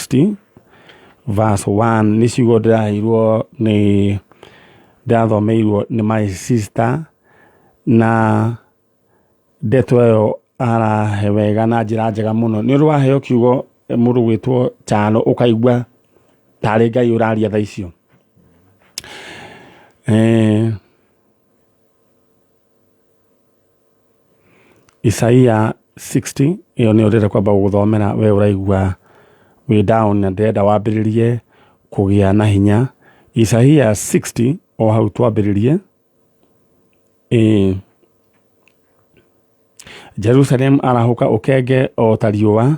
60 verse 1 nĩ ciugo ndĩraheirwo nĩ ndĩrathomeirwo nĩ my sister na ndeto ĩyo arahe wega na njĩra njega mũno. Nĩ ũrĩ waheo kiugo mũndũ gwĩtwo Chalo ũkaigua tarĩ Ngai ũraria thaa icio. Isaia 60 ĩyo nĩyo ndĩrenda kwamba gũgũthomera we ũraigua wĩ down na ndĩrenda wambĩrĩrie kũgĩa na hinya. Isaia 60 o hau twambĩrĩrie. Ĩĩ. Jerusalemu arahũka ũkenge o ta riũa,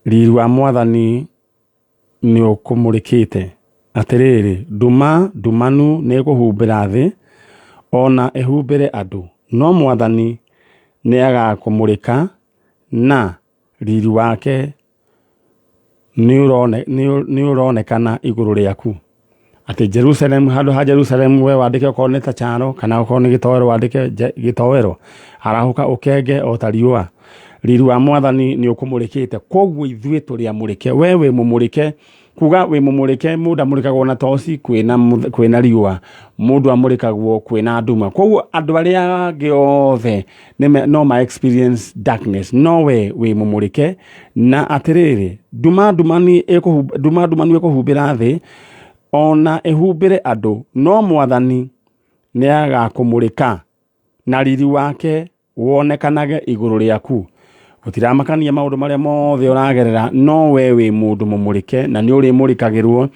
riri wa Mwathani nĩũkũmũrĩkĩte. Atĩrĩrĩ, nduma ndumanu nĩĩkũhumbĩra thĩ, o na ĩhumbĩre andũ, no Mwathani nĩagakũmũrĩka, na riri wake nĩũronekana igũrũ rĩaku. Atĩ Jerusalem, handũ ha Jerusalem we wandĩke okorwo nĩ ta Kyaro kana okorwo nĩ gĩtoero wandĩke gĩtoero, arahũka ũkenge o ta riũa. Riri wa Mwathani nĩ ũkũmũrĩkĩte. Koguo ithuĩ tũrĩ amũrĩke. We wĩ mũmũrĩke. Kuga wĩ mũmũrĩke mũndũ amũrĩkagwo na toci kwĩna riũa. Mũndũ amũrĩkagwo kwĩna nduma. Koguo andũ arĩa angĩ othe no ma experience darkness, no we wĩ mũmũrĩke. Na atĩrĩrĩ, nduma ndumanu ĩkũhumbĩra thĩ, ona ĩhumbĩre andũ, no Mwathani nĩagakũmũrĩka, na riri wake wonekanage igũrũ rĩaku. Gũtiramakania maũndũ marĩa mothe ũragerera, no we wĩ mũndũ mũmũrĩke na nĩ ũrĩmũrĩkagĩrwo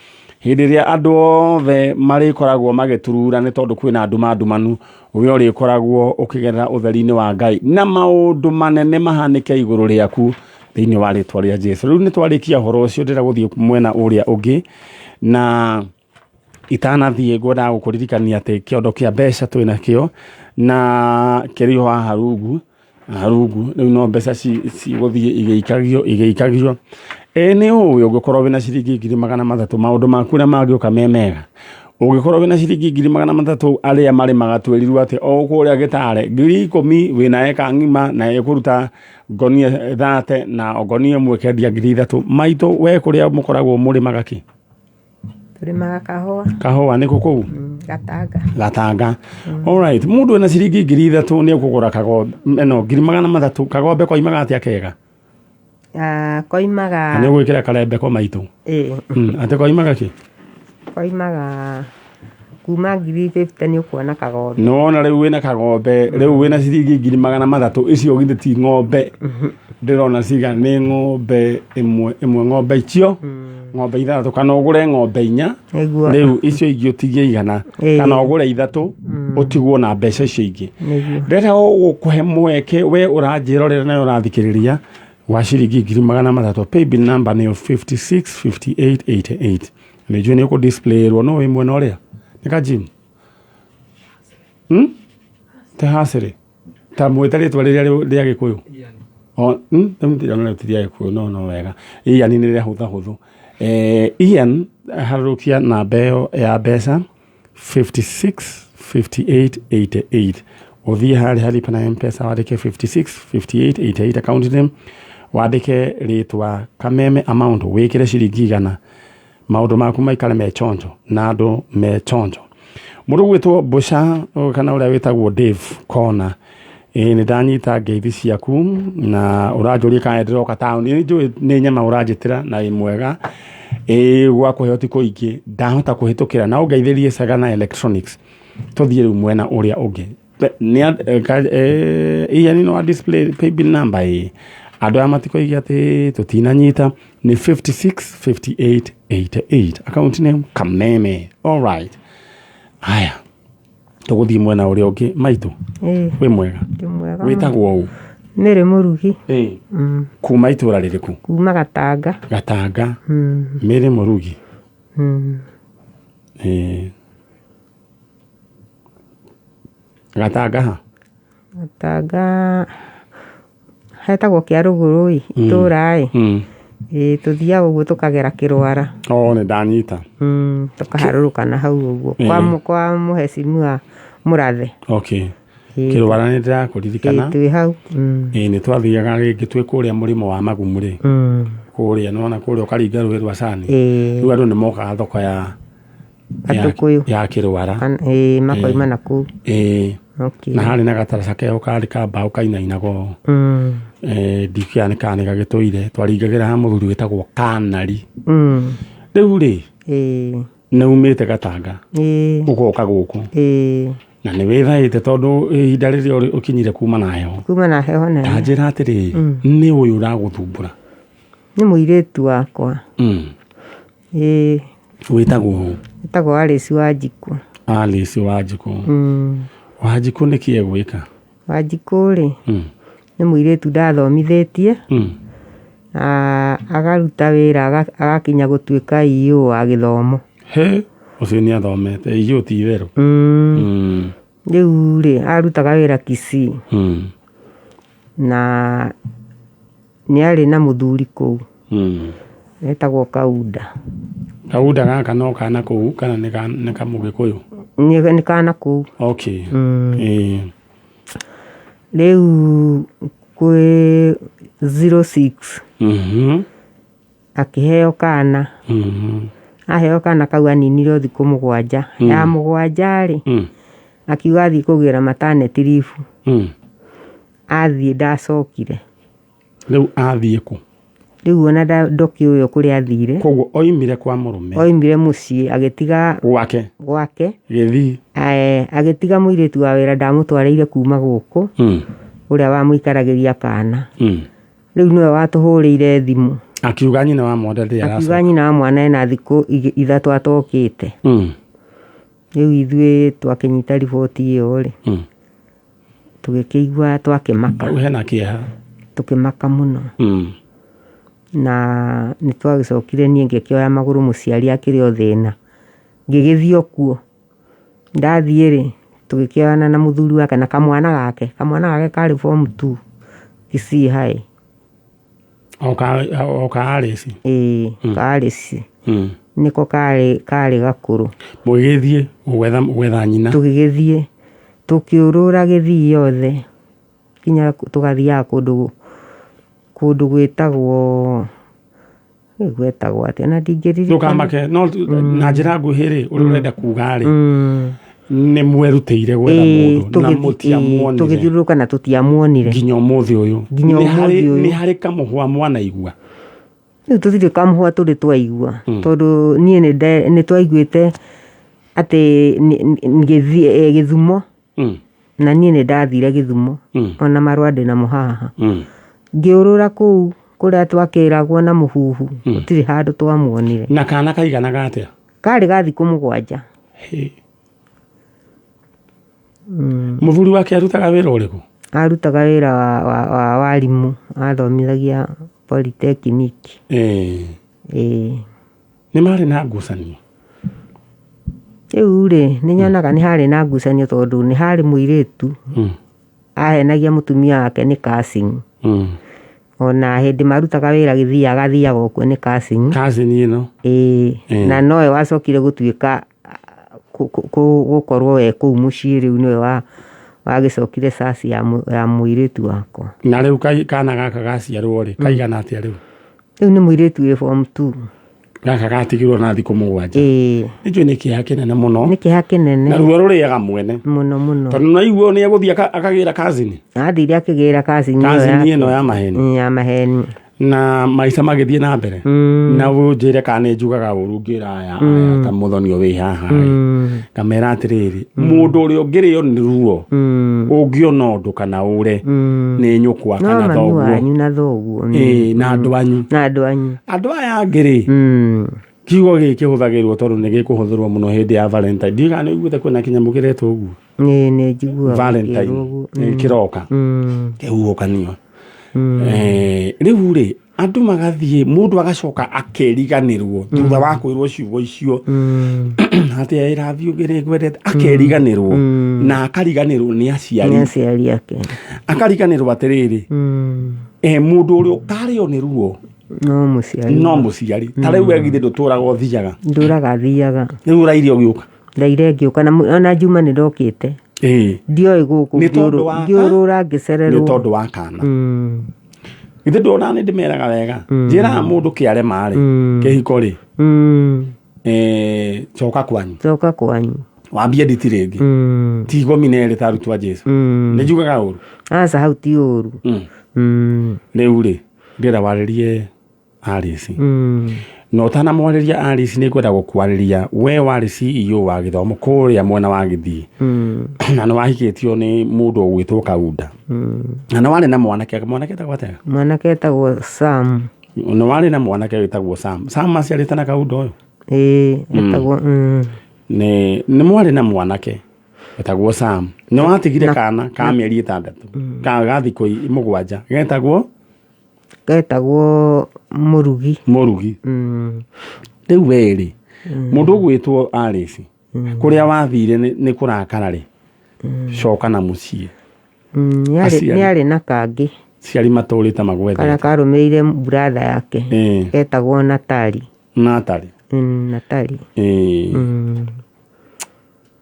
hĩndĩ ĩrĩa andũ othe marĩkoragwo magĩturura nĩ tondũ kwĩna nduma ndumanu, we ũrĩkoragwo ũkĩgerera ũtheri-inĩ wa Ngai na maũndũ manene mahanĩke igũrũ rĩaku thĩinĩ wa rĩtwa rĩa Jesu. Rĩu nĩ twarĩkia ũhoro ũcio, ndĩrenda gũthiĩ mwena ũrĩa ũngĩ na itanathiĩ ngwendaga gũkũririkania atĩ kĩondo kĩa mbeca twĩ nakĩo na kĩrĩ o haha rungu, haha rungu rĩu no mbeca cigũthiĩ igĩikagio igĩikagio. Ĩĩ nĩ ũĩ ũngĩkorwo wĩna ciringi 300,000 maũndũ maku ũrĩa mangĩũka me mega. Ũngĩkorwo wĩna ciringi 300,000 arĩa marĩmaga twĩrirwo atĩ o kũrĩa Gĩtare 10,000 wĩna ĩka ng'ima na ĩkũruta ngonia 30 na ngonia ĩmwe ĩkendia 3,000. Maitũ we kũrĩa mũkoragwo mũrĩmaga kĩ? Tũrĩmaga kahũa. Kahũa nĩ kũ kũu? Gatanga. Gatanga. Alright, mũndũ wĩna ciringi 3,000 nĩ ekũgũra kagombe ĩno 300,000 kagombe koimaga atĩa kega? Koimaga. Na nĩ ũgwĩkĩra karembeko maitũ? Ĩĩ. Atĩ koimaga kĩ? Koimaga kuma 50,000 nĩ ũkuona kagombe. Nĩ wona rĩu wĩna kagombe, rĩu wĩna ciringi 300,000 icio githĩ ti ng'ombe ndĩrona cigana nĩ ng'ombe ĩmwe ĩmwe ng'ombe icio ng'ombe ithathatũ kana ũgũre ng'ombe inya Nĩguo. rĩu icio ingĩ ũtigie igana Ĩĩ. kana ũgũre ithatũ ũtigwo na mbeca icio ingĩ. Nĩguo. Ndĩrenda gũkũhe mweke we ũranjĩrorera na ũrathikĩrĩria wa ciringi 300,000 paybill number nĩyo 565888 nĩ njũĩ nĩ ũkũ displayĩrwo no wĩ mwena ũrĩa nĩ ka gym Te hacĩrĩ ta mwĩta rĩtwa rĩrĩa rĩa gĩkũyũ. O, rĩu ndĩrona rĩu ti rĩa gĩkũyũ no no wega. Ian nĩ rĩa hũtha hũthũ. Ian harũrũkia namba ĩyo ya mbeca 565888 ũthiĩ harĩa ha lipa na mpesa wandĩke 565888 account name wandĩke rĩtwa kameme amount wĩkĩre ciringi 100 maũndũ maku maikare me chonjo na andũ me chonjo. Mũndũ ũgwĩtwo Mbũca kana ũrĩa wĩtagwo Dave Kona, ĩĩ nĩ ndanyita ngeithi ciaku na ũranjũria kana ndĩroka taũni, nĩ njũĩ nĩ nyama ũranjĩtĩra na wĩ mwega, ĩĩ gwakũheo ti kũingĩ, ndahota kũhĩtũkĩra na ũngeithĩrie Sagana Electronics, tũthiĩ rĩu mwena ũrĩa ũngĩ. Ian no display paybill number ĩĩ, andũ aya matikoige atĩ tũtinanyita, nĩ 565888 account name Kameme. Alright, haya tũgũthiĩ mwena ũrĩa ũngĩ. Maitũ Ĩĩ. wĩ mwega? Ndĩ mwega. Wĩtagwo ũ? Mary Mũrugi. Ĩĩ. Kuma itũra rĩrĩkũ? Kuma Gatanga. Gatanga. Mary Mũrugi. Ĩĩ. Gatanga ha? Gatanga hetagwo Kĩarũgũrũ ĩ, itũra ĩ. Ĩĩ tũthiaga ũguo tũkagera Kĩrwara. Oh, nĩ ndanyita. Tũkaharũrũka na hau ũguo kwa mũhecimiwa Mũrathe. Okay. Kĩrwara nĩ ndĩrakũririkana. Ĩĩ twĩ hau. Ĩĩ nĩ twathiaga rĩngĩ twĩ kũrĩa mũrĩmo wa Magumu rĩ. Kũrĩa nĩwona kũrĩa ũkaringa rũĩ rwa Cani. Ĩĩ. Rĩu andũ nĩ mokaga thoko ya Gatũkũyũ. ya Kĩrwara. Ĩĩ, makoima na kũu. Ĩĩ. Okay. Na harĩ na gataraca keho karĩ ka mbaũ kainainagwo ũũ. Ndikĩũĩ nĩ kana nĩ gagĩtũire, twaringagĩra ha mũthuri wĩtagwo Kanari. Rĩu rĩ, nĩ umĩte Gatanga ũgoka gũkũ na nĩ wĩthaĩte tondũ ihinda rĩrĩa ũkinyire kuma na heho. Kuma na heho nene. Ta njĩra atĩrĩrĩ, nĩ ũyũ ũragũthumbũra? Nĩ mũirĩtu wakwa. Ĩĩ. Wĩtagwo ũ? Wĩtagwo Alice Wanjikũ. Alice Wanjikũ. Wanjikũ nĩkĩ egwĩka? Wanjikũ rĩ, nĩ mũirĩtu ndathomithĩtie na akaruta wĩra agakinya gũtuĩka EO wa gĩthomo. He, ũcio nĩ athomete, EO ti itherũ. Rĩu rĩ, arutaga wĩra Kisii na nĩ arĩ na mũthuri kũu etagwo Kaunda. Kaunda gaka no kana kũu kana nĩ kamũgĩkũyũ? Nĩ kana kũu. Okay. Rĩu kwĩ 06 akĩheo kana. Aheo kana kau aninire o thikũ 7. Ya 7 rĩ, akiuga athiĩ kũgĩra maternity leave. Athiĩ ndacokire. Rĩu athiĩ kũ? Rĩu ona ndokĩũĩ kũrĩa athire. Koguo oimire kwa mũrũme. Oimire mũciĩ agĩtiga gwake. Gwake. Gĩthii. Agĩtiga mũirĩtu wa wĩra ndamũtwarĩire kuma gũkũ. Ũrĩa wamũikaragĩria kana. Rĩu nĩwe watũhũrĩire thimũ. Akiuga nyina wa mwana ndarĩ aracoka. Akiuga nyina wa mwana ena thikũ 3 atokĩte. Rĩu ithuĩ twakĩnyita riboti ĩyo rĩ, tũgĩkĩigua twakĩmaka. Hau hena kĩeha. Tũkĩmaka mũno. Na nĩ twagĩcokire niĩ ngĩkĩoya magũrũ mũciari akĩrĩ o thĩna. Ngĩgĩthiĩ o kuo. Ndathiĩ rĩ, tũgĩkĩoyana na mũthuri wake na kamwana gake. Kamwana gake karĩ form 2 Kisii High. O ka Alice? Ĩĩ, ka Alice. Nĩko karĩ gakũrũ. Mũgĩgĩthiĩ gwetha nyina? Tũgĩgĩthiĩ. Tũkĩũrũra Gĩthii yothe nginya tũgathiaga kũndũ gwĩtagwo gwetagwo atĩa na ndingĩririkana. Ndũkamake, no na njĩra nguhĩ rĩ, ũrĩa ũrenda kuga rĩ, nĩ mwerutĩire gwetha mũndũ na mũtiamuonire. Tũgĩthiũrũrũka na tũtiamuonire. Nginya ũmũthĩ ũyũ. Nginya ũmũthĩ ũyũ. Nĩ harĩ kamũhwa mwanaigua? Rĩu tũtirĩ kamũhwa tũrĩ twaigua, tondũ niĩ nĩ twaiguĩte atĩ Gĩthumo, na niĩ nĩ ndathire Gĩthumo, ona marũa ndĩnamo haha. Ngĩũrũra kũu kũrĩa twakĩragwo na mũhuhu, gũtirĩ handũ twamuonire. Na kana kaiganaga atĩa? Karĩ ga thikũ 7. Mũthuri wake arutaga wĩra ũrĩkũ? Arutaga wĩra wa warimũ, athomithagia polytechnic. Nĩ marĩ na ngucanio? Rĩu rĩ, nĩ nyonaga nĩ harĩ na ngucanio tondũ nĩ harĩ mũirĩtu ahenagia mũtumia wake nĩ cousin. Ona hĩndĩ marutaga wĩra Gĩthii agathiaga okuo nĩ cousin. Cousin ĩno? Ĩĩ. Na nowe wacokire gũtuĩka gũkorwo we kũu mũciĩ rĩu nĩwe wagĩcokire caci ya mũirĩtu wakwa. Na rĩu kana gaka gaciarwo rĩ, kaigana atĩa rĩu? Rĩu nĩ mũirĩtu wĩ form 2. Gaka gatigirwo na thikũ 7. Ĩĩ. Nĩ njũĩ nĩ kĩeha kĩnene mũno. Nĩ kĩeha kĩnene. Na ruo rũrĩaga mwene. Mũno mũno. Tondũ naiguo nĩ egũthiĩ akagĩra cousin. Athire akĩgĩra cousin ĩyo Cousin yake. ĩno ya maheni. Ya maheni. Na maica magĩthiĩ na mbere. Na ũnjĩre kana nĩ njugaga ũru ngĩra aya ta mũthoni ũyũ wĩ haha rĩ. Ngamera atĩrĩrĩ, mũndũ ũrĩa ũngĩrĩo nĩ ruo, ũngĩona ũndũ kana ũre, nĩ nyũkwa No kana mami thoguo. wanyu na thoguo. Ĩĩ, na andũ anyu. Na andũ anyu. Andũ aya angĩ rĩ, kiugo gĩkĩ kĩhũthagĩrwo tondũ nĩ gĩkũhũthĩrwo mũno hĩndĩ ya Valentine. Ndiũĩ kana nĩ ũiguĩte kwĩna kĩnyamũ kĩretwo ũguo? Ĩĩ, nĩ njiguaga Valentine. gĩkĩrwo ũguo. Nĩ kĩroka. Kĩhuhũkanio. Rĩu rĩ, andũ magathiĩ, mũndũ agacoka akeriganĩrwo thutha wa kwĩrwo ciugo icio. Atĩ I love you ngĩrĩ ngwendete, akeriganĩrwo. Na akariganĩrwo nĩ aciari. Nĩ aciari ake. Akariganĩrwo atĩrĩrĩ, mũndũ ũrĩa ũkarĩo nĩ ruo No mũciari. No mũciari. Ta rĩu we githĩ ndũtũraga ũthiaga? Ndũraga thiaga. Rĩu ũraire ũgĩũka? Ndaire ngĩũka na ona Juma nĩ ndokĩte. Ndioĩ gũkũ Nĩ tondũ wa ngĩũrũra ngĩcererwo. Nĩ tondũ wa kana. Githĩ ndona nĩ ndĩmeraga wega njĩraga mũndũ kĩarema rĩ kĩhiko rĩ coka kwanyu. Coka kwanyu. Wambie nditi rĩngĩ. Ti igomine erĩ ta arutwo a Jesu. Nĩ njugaga ũru? Aca, hau ti ũru. Rĩu rĩ, ndĩrenda warĩrie Alice. Na ũtanamwarĩria Alice, nĩ ngwenda gũkwarĩria we warĩ CEO wa gĩthomo kũrĩa mwena wa Gĩthii. Na nĩ wahikĩtio nĩ mũndũ ũgwĩtwo Kaunda. Na nĩ warĩ na mwanake, mwanake etagwo atĩa? Mwanake etagwo Sam. Nĩ warĩ na mwanake wĩtagwo Sam. Sam aciarĩte na Kaunda ũyũ? Ĩĩ, etagwo Nĩ mwarĩ na mwanake wĩtagwo Sam. Nĩ watigire kana ka mĩeri 6, ka thikũ 7, getagwo? Getagwo Mũrugi. Mũrugi. Rĩu we rĩ, mũndũ ũgwĩtwo Alice, kũrĩa wathire nĩ kũrakara rĩ, coka na mũciĩ. Nĩ arĩ na kangĩ. Ciari matũrĩte magwethete. Karĩa karũmĩrĩire brother yake. Getagwo Natali. Natali. Natali.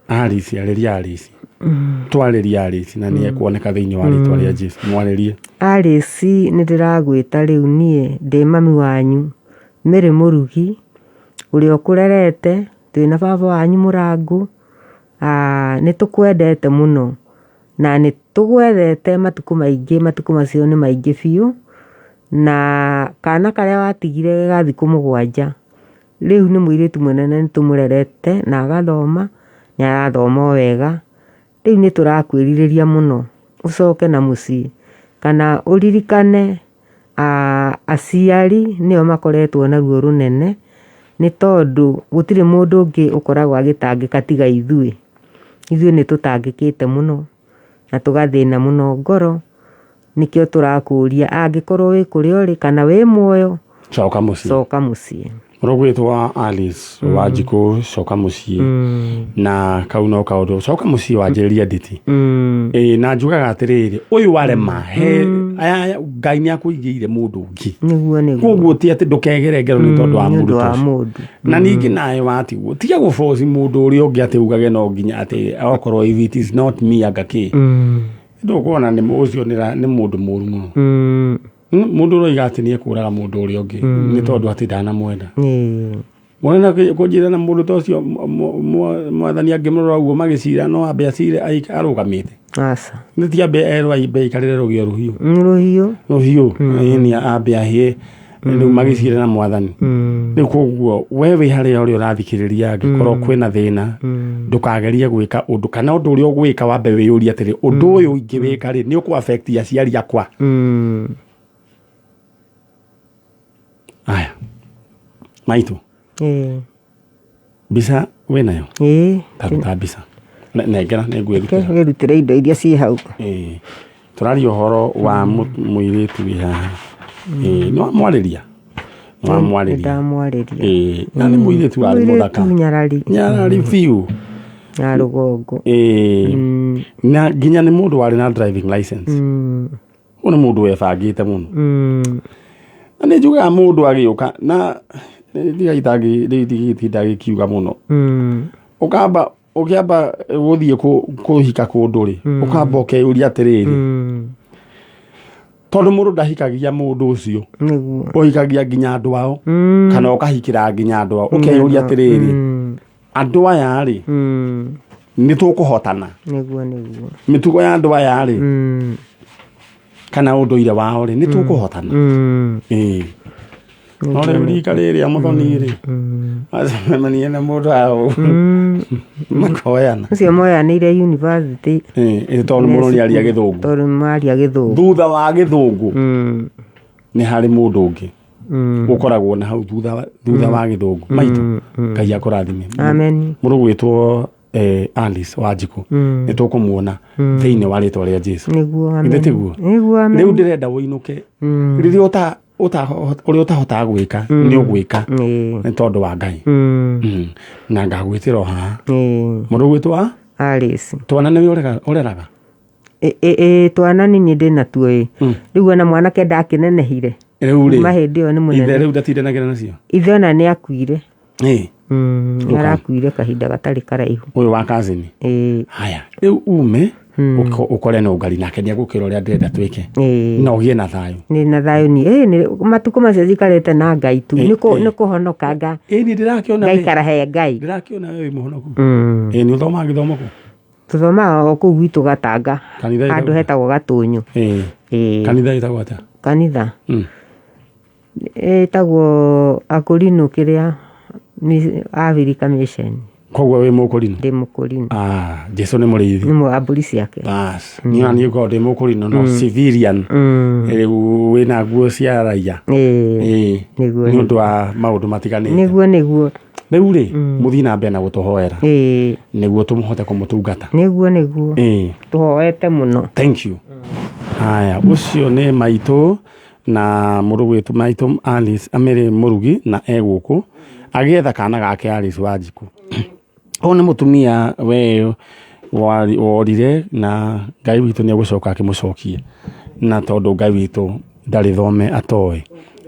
Alice, arĩria Alice. Twarĩria Alice na nĩ ekuoneka thĩinĩ wa rĩtwa rĩa Jesu. Mwarĩrie. Alice, nĩ ndĩragwĩta rĩu niĩ ndĩ mami wanyu Mary Mũrugi, ũrĩa ũkũrerete, twĩna baba wanyu Mũrangũ. Nĩ tũkwendete mũno na nĩ tũgwethete matukũ maingĩ, matukũ macio nĩ maingĩ biũ. Na kana karĩa watigire ga thikũ 7 rĩu nĩ mũirĩtu mũnene, nĩ tũmũrerete na agathoma, nĩ arathoma o wega. Rĩu nĩ tũrakwĩrirĩria mũno ũcoke na mũciĩ, kana ũririkane aciari nĩo makoretwo na ruo rũnene, nĩ tondũ gũtirĩ mũndũ ũngĩ ũkoragwo agĩtangĩka tiga ithuĩ. Ithuĩ nĩ tũtangĩkĩte mũno na tũgathĩna mũno ngoro, nĩkĩo tũrakũria angĩkorwo wĩ kũrĩa ũrĩ kana wĩ muoyo, coka mũciĩ. Coka mũciĩ. Ũrũgwĩtwo Alice Wanjikũ, coka mũciĩ. Na kau no kaũndũ, coka mũciĩ wanjĩrĩrie nditi. Ĩĩ, na njugaga atĩrĩrĩ, ũyũ warema he aya, Ngai nĩ akũigĩire mũndũ ũngĩ. Nĩguo, nĩguo. Koguo ti atĩ ndũkegere ngero nĩ tondũ wa Nĩ mũndũ ũndũ wa ta ũcio. mũndũ. Na ningĩ nawe watigwo, tiga gũboci mũndũ ũrĩa ũngĩ atĩ ugage no nginya atĩ okorwo if it is not me anga kĩ. Ndũkuona nĩ ũcio nĩ mũndũ mũru mũno. Mũndũ ũroiga atĩ nĩ ekũraga mũndũ ũrĩa ũngĩ nĩ tondũ atĩ ndanamwenda. Mwana kũnjĩra na mũndũ ta ũcio, mwathani angĩmũrora ũguo magĩcira, no ambe acire arũgamĩte. Aca. Nĩ ti ambe erwo ambe aikarĩre rũgĩo rũhiũ. Rũhiũ. Rũhiũ. Ĩĩ, ambe ahĩe rĩu magĩcire na mwathani. Rĩu koguo we wĩ harĩa ũrĩa ũrathikĩrĩria, angĩkorwo kwĩna thĩna, ndũkagerie gwĩka ũndũ kana ũndũ ũrĩa ũgwĩka, wambe wĩyũrie atĩrĩ, ũndũ ũyũ ingĩwĩka rĩ, nĩ ũkũ affect aciari akwa? Aya maitũ. Mbica wĩnayo? Ĩĩ. Taruta mbica. Nengera nĩngwĩrutĩra. Wĩrutĩre indo iria ciĩ hau. Ĩĩ, tũraria ũhoro wa mũirĩtu wĩ haha. Ĩĩ, nĩ wamwarĩria? Nĩ wamwarĩria? Nĩndamwarĩria. Ĩĩ, na nĩ mũirĩtu warĩ mũthaka. Mũirĩtu nyarari. Nyarari biũ. Na rũgongo. Ĩĩ, na nginya nĩ mũndũ warĩ na driving license. Ũyũ nĩ mũndũ webangĩte mũno. Na nĩ njugaga mũndũ agĩũka na ndiga itingĩtinda gĩkiuga mũno. Ũkamba ũkĩamba gũthiĩ kũhika kũndũ rĩ, ũkamba ũkeyũria atĩrĩrĩ, tondũ mũndũ ndahikagia mũndũ ũcio. Nĩguo. Ũhikagia nginya andũ ao, kana ũkahikĩra nginya andũ ao. Ũkeyũria atĩrĩrĩ, andũ aya rĩ, nĩ tũkũhotana? Nĩguo, nĩguo. Mĩtugo ya andũ aya rĩ, kana ũndũire wao rĩ, nĩ tũkũhotana? Ĩĩ. No rĩu rika rĩrĩa mũthoni rĩ, acemanie na mũndũ hau makoyana. Ũcio moyanĩire university. Ĩĩ, tondũ mũndũ nĩ aria gĩthũngũ. Tondũ maria gĩthũngũ. Thutha wa gĩthũngũ nĩ harĩ mũndũ ũngĩ ũkoragwo na hau thutha wa gĩthũngũ. Maitũ, Ngai akũrathime. Amen. Mũndũ gwĩtwo Alice Wanjikũ, nĩ tũkũmuona thĩinĩ wa rĩtwa rĩa Jesu. Nĩguo, amen. Githĩ tiguo? Nĩguo, amen. Rĩu ndĩrenda ũinũke. Rĩrĩa ũrĩa ũtahotaga gwĩka, nĩ ũgwĩka. Nĩ tondũ wa Ngai. Na ngagwĩtĩra o haha. Mũndũ gwĩtwo a? Alice. Twana nĩwe ũreraga? Twana nini ndĩ natuo ĩ. Rĩu ona mwanake ndakĩnenehire. Rĩu rĩ, Kuma hĩndĩ ĩyo nĩ mũnene. Ithe rĩu ndatindanagĩra nacio? Ithe ona nĩ akuire. Ĩĩ. Nĩ arakuire kahinda gatarĩ karaihu. Ũyũ wa cousin? Ĩĩ. Haya, rĩu ume, Ũkore no ngari nake nĩ egũkwĩra ũrĩa ndĩrenda twĩke. Ĩĩ. Na ũgĩe na thayũ. Nĩ na thayũ niĩ. Ĩĩ, matukũ macio njikarĩte na Ngai tu. Ĩĩ, ĩĩ. Nĩ kũhonoka nga Ĩĩ niĩ ndĩrakĩona we. ngaikara he Ngai. Ndĩrakĩona we wĩ mũhonoku. Mm. Ĩĩ nĩ ũthomaga gĩthomo kũ? Tũthomaga o kũu gwitũ Gatanga. Kanitha Handũ ĩtagwo- hetagwo Gatũnyũ. Ĩĩ. Ĩĩ. Kanitha ĩtagwo atĩa? Kanitha Mm. Ĩtagwo Akũrinũ kĩrĩa Africa Mission. Koguo wĩ mũkũrinũ? Ndĩ mũkũrinũ. Ah, Jesu nĩ mũrĩithi. Nĩ wa mbũri ciake. Bas. Niĩ ona niĩ ngoragwo ndĩ mũkũrinũ no civilian. Rĩu wĩna nguo cia raia. Ĩĩ. Ĩĩ. Nĩguo. Nĩ ũndũ wa maũndũ matiganĩte. Nĩguo nĩguo. Rĩu rĩ, mũthiĩ na mbere na gũtũhoera Ĩĩ. nĩguo tũhote kũmũtungata. Nĩguo nĩguo. Ĩĩ. Tũhoete mũno. Thank you. Haya, ũcio nĩ maitũ na mũrũ gwĩtũ maitũ Alice Amĩrĩ Mũrugi na e gũkũ agĩetha kana gake Alice Wanjikũ. Ũyũ nĩ mũtumia we worire na Ngai witũ nĩ egũcoka akĩmũcokie, na tondũ Ngai witũ ndarĩ thome atoĩ,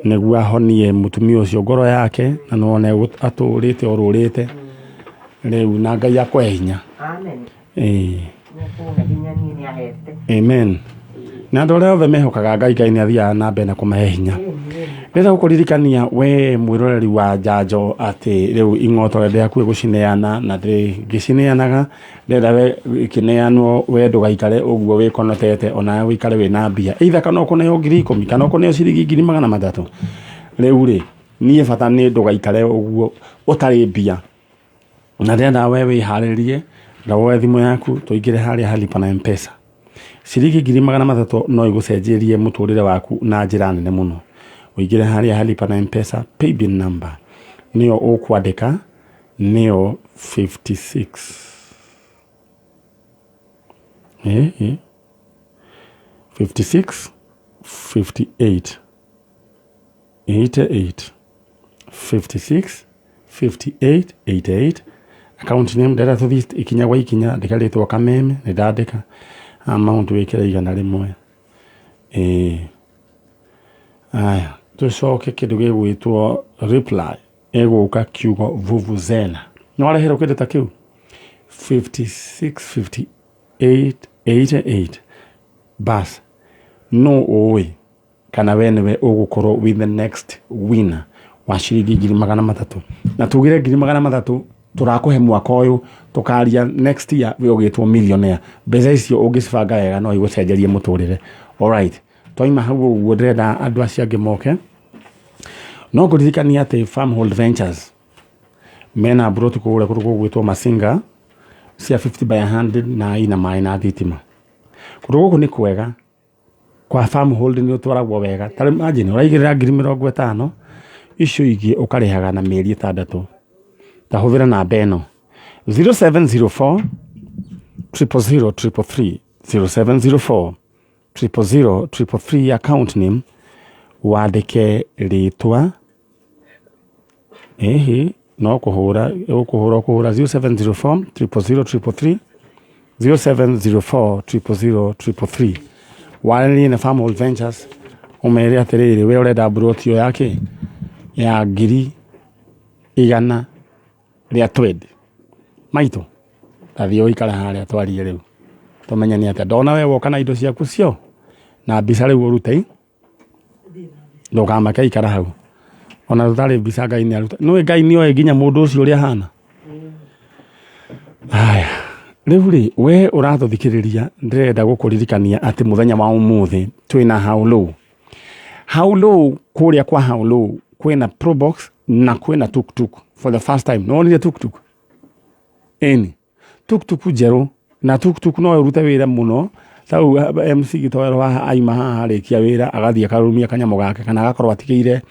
nĩguo ahonie mũtumia ũcio ngoro yake, na nĩwona atũrĩte orũrĩte rĩu, na Ngai akũhe hinya. Amen. Ĩĩ. Nĩekũhe hinya niĩ nĩahete. Amen. Na andũ arĩa othe mehokaga Ngai, Ngai nĩ athiaga na mbere na kũmahe hinya. Ndĩrenda gũkũririkania we mwĩroreri wa njanjo atĩ rĩu ing'otore ndĩ hakuhĩ gũcineana, na ngĩcineanaga ndĩrenda we ikĩneanwo we ndũgaikare ũguo wĩkonotete, ona ũikare wĩna mbia, either kana ũkũneo 10,000 kana ũkũneo ciringi 300,000. Rĩu rĩ, niĩ bata nĩ ndũgaikare ũguo ũtarĩ mbia, na ndĩrenda we wĩharĩrie na woe thimũ yaku tũingĩre harĩa ha Lipa na M-Pesa. Ciringi 300,000 no igũcenjerie mũtũrĩre waku na njĩra nene mũno. Ũingĩre harĩa ha Lipa na M-Pesa, paybill number nĩyo ũkwandĩka, nĩyo 56 56 58 88 56 58 88. Account name, ndĩrenda tũthiĩ ikinya gwa ikinya, andĩka rĩtwa Kameme, nĩ ndandĩka. Amount wĩkĩre 100. Ĩĩ. Aya, tũcoke kĩndũ gĩgwĩtwo reply, ĩgũka kiugo vuvuzela. Nĩ wareherwo kĩndũ ta kĩu 56 58 88. Bas, no ũĩ kana we nĩwe ũgũkorwo with the next winner wa ciringi 300,000. Na tugire 300,000 tũrakũhe mwaka ũyũ, tũkaria next year we ũgĩtwo millionaire. Mbeca icio ũngĩcibanga wega no igũcenjerie mũtũrĩre. Alright, twaima hau ũguo ndĩrenda andũ acio angĩ moke. No ngũririkania atĩ Farmhold Ventures mena mburoti kũrĩa kũndũ gũgwĩtwo Masinga cia 50 by 100 na ina maĩ na thitima. Kũndũ gũkũ nĩ kwega kwa Farmhold, nĩ ũtwaragwo wega. Ta rĩu imagine ũraigĩrĩra 50,000, icio ingĩ ũkarĩhaga na mĩeri 6. Ta hũthĩra namba ĩno 0704 000 333, 0704 000 333. Account name wandĩke rĩtwa, ĩhĩ, no kũhũra ũkũhũra ũkũhũra 0704 000 333, 0704 000 333. Waranĩrie na Farmhold Ventures ũmere atĩrĩrĩ, we ũrenda mburoti ĩyo ya ya 120,000. Maitũ, tathiĩ ũikare harĩa twarie rĩu tũmenye nĩ atĩa. Ndona we woka na indo ciaku cio na mbica, rĩu ũrute, ndũkamake, ikara hau ona tũtarĩ mbica. Ngai nĩ aruta, nĩũĩ Ngai nĩoĩ nginya mũndũ ũcio ũrĩa ahana. Haya, rĩu rĩ, we ũratũthikĩrĩria, ndĩrenda gũkũririkania atĩ mũthenya wa ũmũthĩ twĩna How Low. How Low, kũrĩa kwa How Low kwĩna Probox na kwĩna tuktuk for the first time. Nĩwonire tuktuk? Ĩni, tuktuk njerũ, na tuktuk no ĩrute wĩra mũno. Tau MC Gĩtoero haha aima haha arĩkia wĩra agathiĩ akarũmia kanyamũ gake, kana agakorwo atigĩire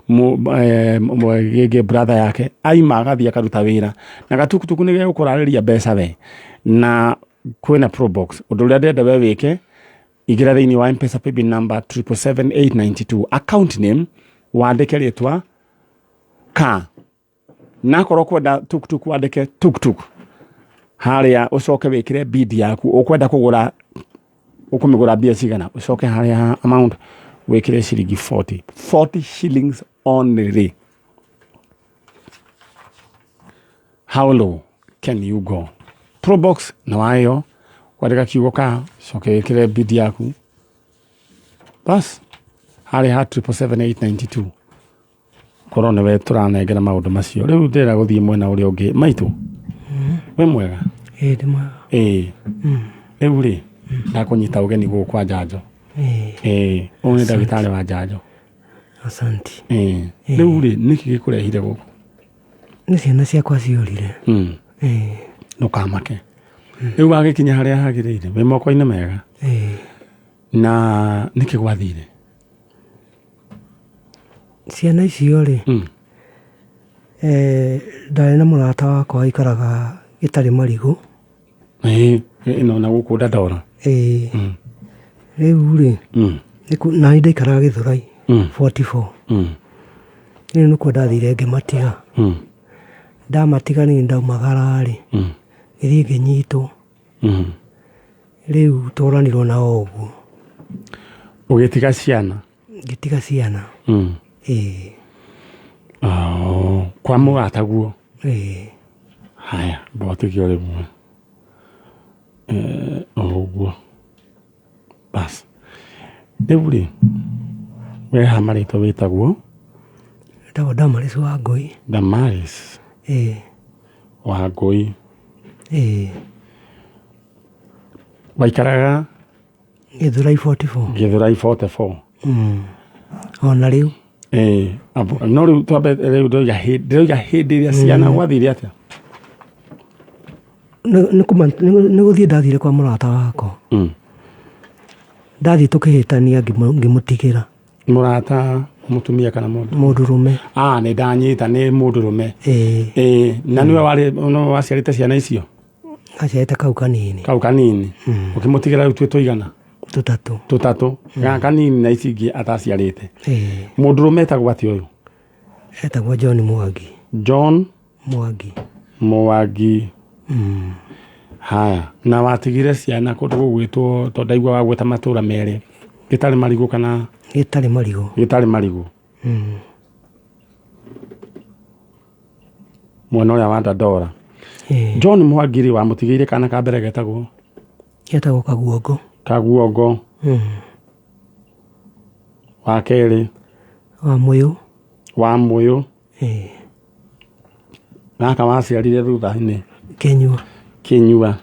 gĩngĩ brother yake, aima agathiĩ akaruta wĩra na gatukutuku nĩ gegũkũrarĩria mbeca we. Na kwĩna Probox. Ũndũ ũrĩa ndĩrenda we wĩke, ingĩra thĩinĩ wa M-Pesa paybill number 777,892, account name wandĩke rĩtwa ka, nakorwo kwenda tuktuk wandĩke tuktuk harĩa, ũcoke wĩkĩre bid yaku, ũkwenda kũgũra, ũkũmĩgũra mbia cigana, ũcoke harĩa ha amount wĩkĩre ciringi 40, 40 shillings only. How low can you go? Probox na wayo. Wandĩka kiugo ka coke wĩkĩre bid yaku bas harĩa ha 777 korwo nĩwe tũranengera maũndũ macio. Rĩu ndĩrenda gũthiĩ mwena ũrĩa ũngĩ. Maitũ, wĩ mwega? Ĩĩ ndĩ mwega. Ĩĩ, rĩu rĩ ndakũnyita ũgeni gũkũ kwa njanjo. Ĩĩ. Ĩĩ, ũyũ nĩ ndagĩtarĩ wa njanjo. Asante. Ĩĩ, rĩu rĩ nĩkĩ gĩkũrehire gũkũ? Nĩ ciana ciakwa ciũrire. Ĩĩ. Ndũkamake, rĩu wagĩkinya harĩa hagĩrĩire, wĩ moko-inĩ mega. Ĩĩ. Na nĩkĩ gwathire? Ciana icio rĩ, ndarĩ na mũrata wakwa aikaraga gĩtarĩ marigũ. Ĩĩ, ĩno na gũkũ Dandora. Ĩĩ. Rĩu rĩ, na niĩ ndaikaraga Gĩthũrai 44. Rĩu nĩkuo ndathire ngĩmatiga. Ndamatiga niĩ ndaumagara rĩ, ngĩthiĩ ngĩnyitwo. Rĩu tworanirwo nao ũguo. Ũgĩtiga ciana? Ngĩtiga ciana. Ĩĩ. Oh, kwa mũrataguo? Ĩĩ. Haya, mbotĩke o rĩmwe o ũguo bas. Rĩu rĩ, we ha marĩtwa wĩtagwo? Ndagwo Damaris Wangũi. Damaris. Ĩĩ. Wangũi. Ĩĩ. Waikaraga? Gĩthũrai 44. Gĩthũrai 44. Ona rĩu. Ĩĩ, no rĩu twambe rĩu ndĩroiga hĩndĩ ĩrĩa ciana gwathire atĩa? Nĩ gũthiĩ ndathire kwa mũrata wakwa. Ndathiĩ tũkĩhĩtania ngĩmũtigĩra. Mũrata mũtumia kana mũndũ? Mũndũrũme. Ah, nĩ ndanyita, nĩ mũndũrũme. Ĩĩ. Ĩĩ, na nĩwe warĩ nĩwe waciarĩte ciana icio? Aciarĩte kau kanini. Kau kanini. Ũkĩmũtigĩra rĩu twĩ tũigana? Tũtatũ. Tũtatũ. Gaka kanini na ici ingĩ ataciarĩte. Ĩĩ. Mũndũrũme etagwo atĩa ũyũ? Etagwo John Mwangi. John Mwangi. Mwangi. Haya, na watigire ciana kũndũ gũgwĩtwo, tondũ ndaigua wagwĩta matũra merĩ, gĩtarĩ marigũ kana? Gĩtarĩ marigũ. Gĩtarĩ marigũ. Mwena ũrĩa wa Dandora. Ĩĩ. John Mwangi rĩ, wamũtigĩire kana ka mbere getagwo? Getagwo Kaguongo. Kaguongo. Wa kerĩ? Wa Mũyũ. Wa Mũyũ. Ĩĩ. Gaka waciarire thutha-inĩ? Kĩnyua. Kĩnyua.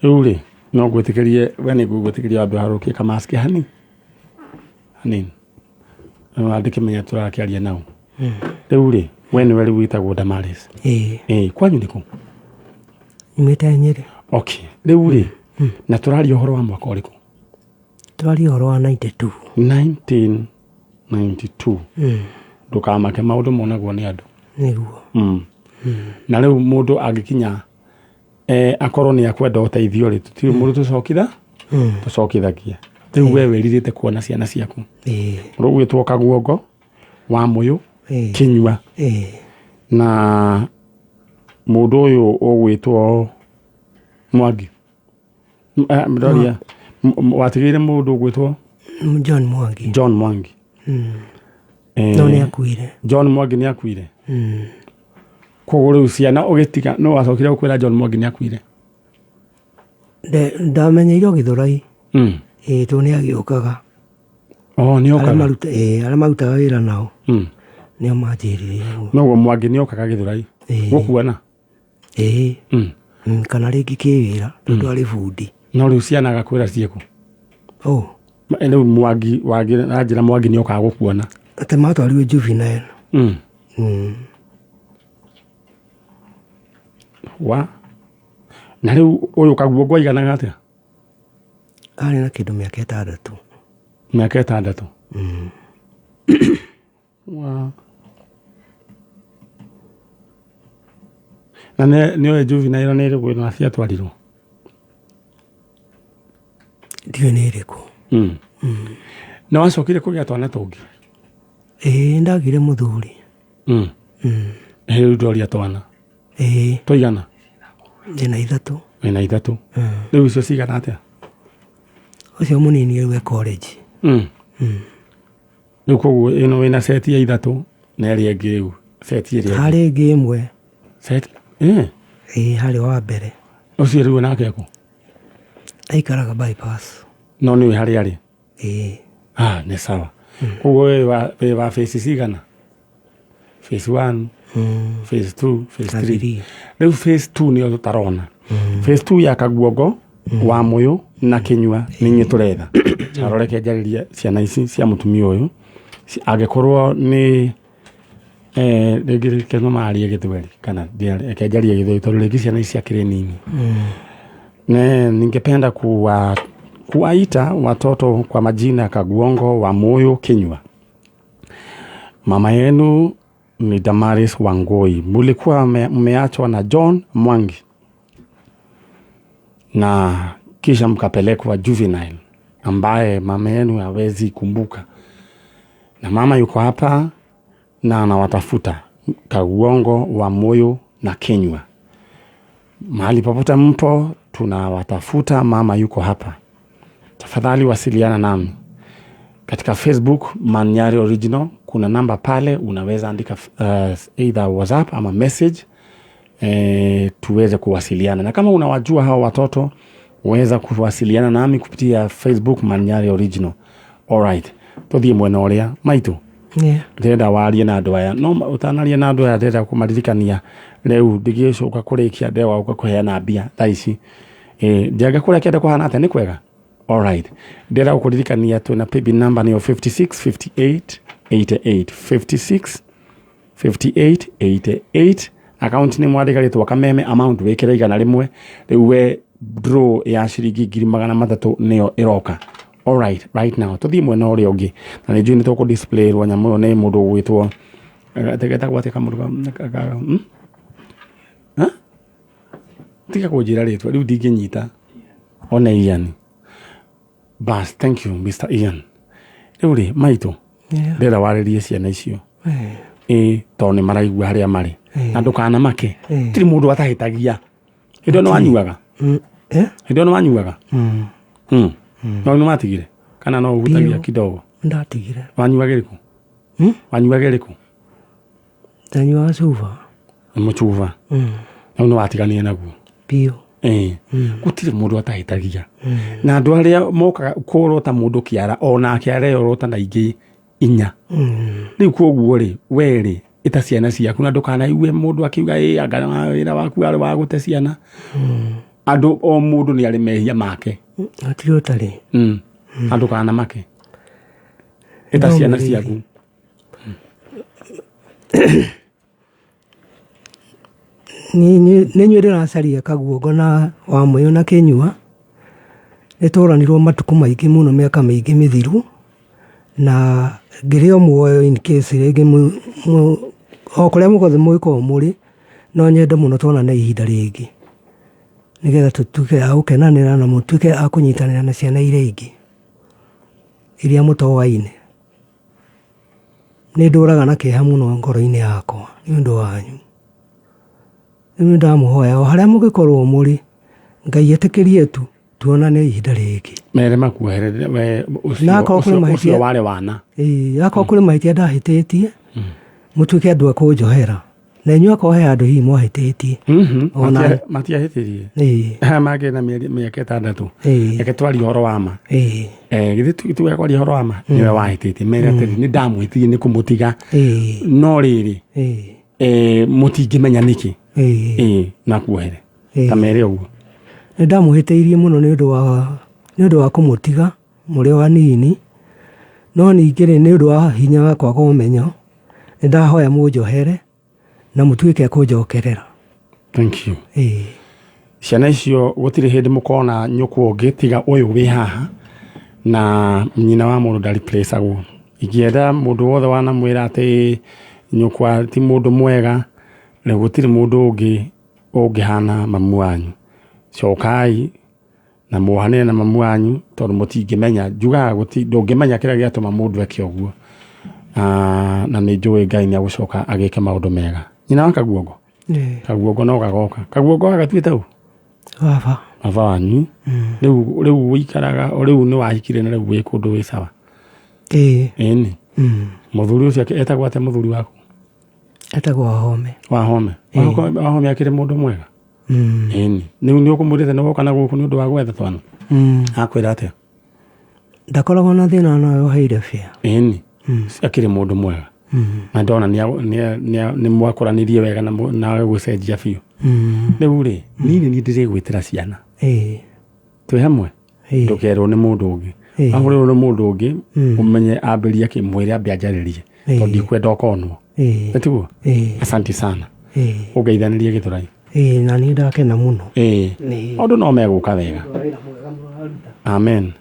Rĩu rĩ, no ngwĩtĩkĩrie, we nĩ ngũgwĩtĩkĩria wambe ũharũrũkie kamaski hani hanini, ndĩkĩmenya tũrakĩaria nao. Rĩu rĩ, we nĩwe rĩu wĩtagwo Damaris? Ĩĩ. Ĩĩ, kwanyu nĩkũ? Nyumĩte Nyĩrĩ. Okay, rĩu rĩ, na tũraria ũhoro wa mwaka ũrĩkũ? Tũraria ũhoro wa 92. 1992. Ndũkamake, maũndũ monagwo nĩ andũ. Nĩguo. Na rĩu mũndũ angĩkinya akorwo nĩ akwenda ũteithio rĩ, tũtirĩ mũndũ tũcokitha tũcokithagia. Rĩu we wĩrirĩte kuona ciana ciaku. Ĩĩ. Rũgwĩtwo Kaguongo, wa Mũyũ, Ĩĩ. Kĩnyua. Ĩĩ. Na mũndũ ũyũ ũgwĩtwo Mwangi. Ndoria, watigĩire mũndũ ũgwĩtwo John Mwangi. John Mwangi. No nĩ akuire. John Mwangi nĩ akuire. Koguo rĩu ciana ũgĩtiga, no wacokire gũkwĩra John Mwangi nĩ akuire? Ndamenyeire o Gĩthũrai. Ĩĩ, tondũ nĩ agĩũkaga. Oh, nĩ okaga. Arĩa marutaga wĩra nao. Nĩo manjĩrire ũguo. Noguo Mwangi nĩ okaga Gĩthũrai? Ĩĩ. Gũkuona? Ĩĩ. Kana rĩngĩ kĩwĩra, tondũ arĩ bundi. No rĩu ciana agakwĩra ciĩkũ? Oh. Rĩu Mwangi, wanjĩra Mwangi nĩ okaga gũkuona. Atĩ matwarirwo juvenile. Wa? Na rĩu ũyũ Kaguongo aiganaga atĩa? Arĩ na kĩndũ mĩaka 6. Mĩaka 6? Wa. Na nĩ oĩ juvenile nĩ ĩrĩkũ ĩno ciatwarirwo? Ndiũĩ nĩ ĩrĩkũ. Na wacokire kũgĩa twana tũngĩ? Ĩĩ, ndagĩire mũthuri. Rĩu ndoria twana. Ĩĩ. Tũigana? Ndĩna 3. Wĩna 3. Rĩu icio cigana atĩa? Ũcio mũnini rĩu e college. Rĩu koguo ĩno wĩna seti ya 3 na ĩrĩa ĩngĩ rĩu seti ĩrĩa ĩngĩ. Harĩ ĩngĩ ĩmwe. Seti? Ĩĩ. Ĩĩ, harĩ wa mbere. Ũcio rĩu nake kũ? Aikaraga bypass. No nĩ harĩa arĩ? Ĩĩ. Ah, nĩ sawa. Koguo wĩ wa phase cigana? Phase 1, phase 2, phase Na 3. three. Rĩu phase 2 nĩyo tũtarona. Phase 2 ya Kaguongo, wa Mũyũ na Kĩnyua nĩ inyuĩ tũretha. Caroreke njarĩrie ciana ici cia mũtumia ũyũ. Angĩkorwo nĩ rĩngĩ reke no marie Gĩthweri kana reke njarie Gĩthweri tondũ rĩngĩ ciana ici ciakĩrĩ nini. Ne, ningependa kuwaita watoto kwa majina Kaguongo, Wamuyu, Kinyua. Mama yenu ni Damaris Wangoi. Mulikuwa mmeachwa na John Mwangi na kisha mkapelekwa juvenile, ambaye mama yenu hawezi kumbuka, na mama yuko hapa na anawatafuta Kaguongo, Wamuyu na Kinyua. Mahali popote mpo, tunawatafuta. Mama yuko hapa, tafadhali wasiliana nami katika Facebook Manyari Original. Kuna namba pale, unaweza andika either WhatsApp ama message tuweze kuwasiliana. Na kama unawajua hawa watoto, weza kuwasiliana nami kupitia Facebook Manyari Original. Alright, tuthie mwena uria maitu. Yeah. Ndĩrenda warie na andũ aya, no ũtanaria na andũ aya ndĩrenda kũmaririkania rĩu ndingĩcoka kũrĩkia ndĩrenda gũka kũheana mbia thaa ici. Ndianga kũrĩa kĩenda kũhana atĩa, nĩ kwega? Alright, ndĩrenda gũkũririkania twĩna paybill number nĩyo 56 58 88, 56 58 88. Account nĩ mwandĩka rĩtwa Kameme, amount wĩkĩre 100. Rĩu we draw ya ciringi 300,000 nĩyo ĩroka. Alright, right now tũthiĩ mwena ũrĩa ũngĩ, na nĩ njũĩ nĩ tũkũ display rwo nyamũ ĩyo nĩ mũndũ ũgwĩtwo getagwo atĩa kamũndũ Ha? Tiga kũnjĩra rĩtwa rĩu ndingĩnyita. One Ian. Bas, thank you Mr. Ian. Rĩu rĩ maitũ, Yeah. ndĩrenda warĩrie ciana icio Eh. ĩ tondũ nĩ maraigua harĩa marĩ, na ndũkanamake, Eh. tirĩ mũndũ atahĩtagia. Hĩndĩ ĩyo nĩ wanyuaga? Eh? Hĩndĩ ĩyo nĩ wanyuaga? Mm. No nĩ watigire kana no ũhutagia Biũ. kidogo? Ndatigire. Wanyuaga ĩrĩkũ? Mm? Wanyuaga ĩrĩkũ? Ndanyuaga cuba. Mũcuba? Mm. Rĩu nĩ watiganire naguo? Biũ. Ĩĩ, gũtirĩ mũndũ atahĩtagia, na andũ arĩa mokaga kũrota mũndũ kĩara onake areorota na ingĩ inya. Rĩu koguo rĩ, we rĩ, ĩta ciana ciaku na ndũkanaigue mũndũ akiuga ĩ anga wĩra waku warĩ wa gũte ciana. Andũ o mũndũ nĩ arĩ mehia make. Hatirĩ ũtarĩ. Na ndũkanamake, ĩta ciana Ndũmĩrĩri. ciaku. Nĩ inyuĩ ndĩracaria Kaguongo na Wamũyũ na Kĩnyua. Nĩ tũranirwo matukũ maingĩ mũno, mĩaka mĩingĩ mĩthiru, na ngĩrĩ o muoyo in case rĩngĩ o kũrĩa mũgothe mũngĩkorwo mũrĩ, no nyende mũno tuonane ihinda rĩngĩ, nĩgetha tũtuĩke a gũkenanĩra na mũtuĩke a kũnyitanĩra na ciana iria ingĩ iria mũtoaine. Nĩ ndũraga na kĩeha mũno ngoro-inĩ yakwa nĩ ũndũ wanyu. Rĩu nĩ ndamũhoya o harĩa mũngĩkorwo mũrĩ, Ngai etĩkĩrie tu tuonane ihinda rĩngĩ. Mere makuoherere we ũcio. Na akorwo kwĩ Ũcio mahĩtia- warĩ wana. Ĩĩ, akorwo kũrĩ mahĩtia ndahĩtĩtie, mũtuĩke andũ a kũnjohera. Na inyuĩ akorwo he handũ hihi mwahĩtĩtie. Ona- Matiahĩtirie. Ĩĩ, Mangĩ na mĩaka 6. Ĩĩ, Reke twarie ũhoro wa ma. ĩĩ, Githĩ tuge kwaria ũhoro wa ma, nĩwe wahĩtĩtie. Mere atĩrĩ, nĩ ndamwĩtirie nĩ kũmũtiga, ĩĩ, no rĩrĩ, ĩĩ, mũtingĩmenya nĩkĩ. Ĩĩ. Ĩĩ, na kuohere. Ĩĩ. Ta mere ũguo. Nĩ ndamũhĩtĩirie mũno nĩ ũndũ wa kũmũtiga mũrĩ o anini, no ningĩ rĩ, nĩ ũndũ wa hinya wa kwaga ũmenyo, nĩ ndahoya mũnjohere na mũtuĩke a kũnjokerera. Thank you. Ĩĩ. Ciana icio gũtirĩ hĩndĩ mũkona nyũkwa ũngĩ tiga ũyũ wĩ haha, na nyina wa mũndũ ndariplacagwo. Ingĩenda mũndũ wothe wanamwĩra atĩ nyũkwa ti mũndũ mwega, rĩu gũtirĩ mũndũ ũngĩ ũngĩhana mamu wanyu. Cokai na muohanĩre na mamu wanyu, tondũ mũtingĩmenya, njugaga ndũngĩmenya kĩrĩa gĩatũma mũndũ eke ũguo. Na nĩ njũĩ Ngai nĩ agũcoka agĩke maũndũ mega. Nyina wa Kaguongo? Ĩĩ. Kaguongo no gagoka. Kaguongo gagatuĩte ũ? Baba. Baba wanyu. Rĩu ũikaraga, rĩu nĩ wahikire na rĩu wĩ kũndũ wĩ sawa? Ĩĩ. Ĩni. Mm. Mũthuri ũcio etagwo atĩa mũthuri waku? Etagwo Wahome. Wahome. Wahome akĩrĩ mũndũ mwega? Ĩni rĩu nĩ ũkũmwĩrĩte nĩ woka na gũkũ nĩ ũndũ wa gwetha twana? Akwĩra atĩa? Ndakoragwo na thĩna nawe ũheire bĩa. Ĩni, akĩrĩ mũndũ mwega na ndona nĩ mwakũranirie wega na nawe gũcenjia biũ. Rĩu rĩ, niĩ nĩ niĩ ndĩrĩgwĩtĩra ciana. Twĩ hamwe. Ndũkerwo nĩ mũndũ ũngĩ. Ahũrĩrwo nĩ mũndũ ũngĩ, ũmenye ambĩrie akĩmwĩre ambe anjarĩrie, tondũ ndikwenda ũkonwo. Nĩtiguo? Asanti sana. Ũngeithanĩrie Gĩthũrai. Na niĩ ndakena mũno. Maũndũ no megũka wega. Amen.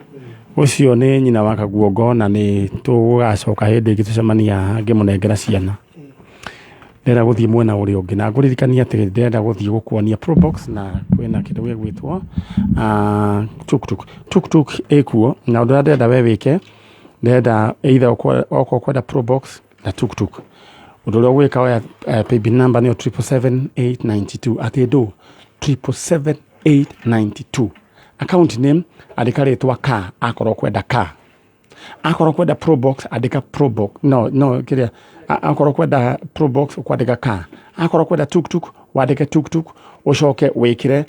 Ũcio nĩ nyina wa Kaguongo, na nĩ tũgũgacoka hĩndĩ ĩngĩ tũcemania haha ngĩmũnengera ciana. Ndĩrenda gũthiĩ mwena ũrĩa ũngĩ na ngũririkania atĩ ndĩrenda gũthiĩ gũkuonia Probox, na kwĩna kĩndũ gĩgwĩtwo tuktuk. Tuktuk ĩkuo, na ũndũ ũrĩa ndĩrenda we wĩke, ndĩrenda either okorwo ũkwenda Probox na tuktuk, ũndũ ũrĩa ũgwĩka, oya paybill number nĩyo 777,892, atĩ ndũ 777,892. Account name, andĩka rĩtwa ka akorwo kwenda ka, akorwo kwenda Probox, andĩka Probox. No no kĩrĩa, akorwo kwenda Probox ũkwandĩka ka, akorwo kwenda tuktuk wandĩke tuktuk, ũcoke wĩkĩre.